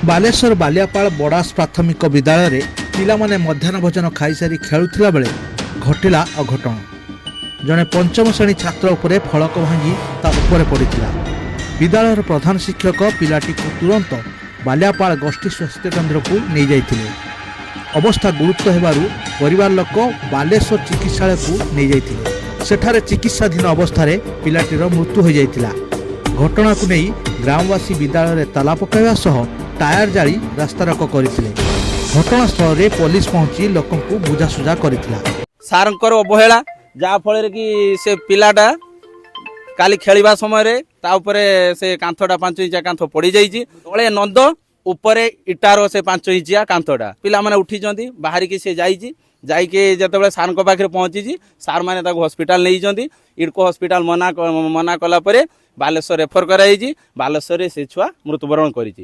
ବାଲେଶ୍ୱର ବାଲିଆପାଳ ବଡ଼ାସ ପ୍ରାଥମିକ ବିଦ୍ୟାଳୟରେ ପିଲାମାନେ ମଧ୍ୟାହ୍ନ ଭୋଜନ ଖାଇସାରି ଖେଳୁଥିଲା ବେଳେ ଘଟିଲା ଅଘଟଣ। ଜଣେ ପଞ୍ଚମ ଶ୍ରେଣୀ ଛାତ୍ର ଉପରେ ଫଳକ ଭାଙ୍ଗି ତା ଉପରେ ପଡ଼ିଥିଲା। ବିଦ୍ୟାଳୟର ପ୍ରଧାନ ଶିକ୍ଷକ ପିଲାଟିକୁ ତୁରନ୍ତ ବାଲିଆପାଳ ଗୋଷ୍ଠୀ ସ୍ୱାସ୍ଥ୍ୟକେନ୍ଦ୍ରକୁ ନେଇଯାଇଥିଲେ। ଅବସ୍ଥା ଗୁରୁତ୍ୱ ହେବାରୁ ପରିବାର ଲୋକ ବାଲେଶ୍ୱର ଚିକିତ୍ସାଳୟକୁ ନେଇଯାଇଥିଲେ। ସେଠାରେ ଚିକିତ୍ସାଧୀନ ଅବସ୍ଥାରେ ପିଲାଟିର ମୃତ୍ୟୁ ହୋଇଯାଇଥିଲା। ଘଟଣାକୁ ନେଇ ଗ୍ରାମବାସୀ ବିଦ୍ୟାଳୟରେ ତାଲା ପକାଇବା ସହ ଟାୟାର ଜାଳି ରାସ୍ତାରୋକ କରିଥିଲେ। ଘଟଣାସ୍ଥଳରେ ପୋଲିସ ପହଞ୍ଚି ଲୋକଙ୍କୁ ବୁଝାସୁଝା କରିଥିଲା। ସାର୍ଙ୍କର ଅବହେଳା, ଯାହାଫଳରେ କି ସେ ପିଲାଟା କାଲି ଖେଳିବା ସମୟରେ ତା ଉପରେ ସେ କାନ୍ଥଟା, 5 ଇଞ୍ଚିଆ କାନ୍ଥ ପଡ଼ିଯାଇଛି। ତଳେ ନନ୍ଦ, ଉପରେ ଇଟାର ସେ 5 ଇଞ୍ଚିଆ କାନ୍ଥଟା। ପିଲାମାନେ ଉଠିଛନ୍ତି, ବାହାରିକି ସେ ଯାଇଛି। ଯାଇକି ଯେତେବେଳେ ସାର୍ଙ୍କ ପାଖରେ ପହଞ୍ଚିଛି, ସାର୍ମାନେ ତାକୁ ହସ୍ପିଟାଲ ନେଇଛନ୍ତି। ଇଡ଼କୋ ହସ୍ପିଟାଲ ମନା ମନା କଲା ପରେ ବାଲେଶ୍ୱର ରେଫର କରାଯାଇଛି। ବାଲେଶ୍ୱରରେ ସେ ଛୁଆ ମୃତ୍ୟୁବରଣ କରିଛି।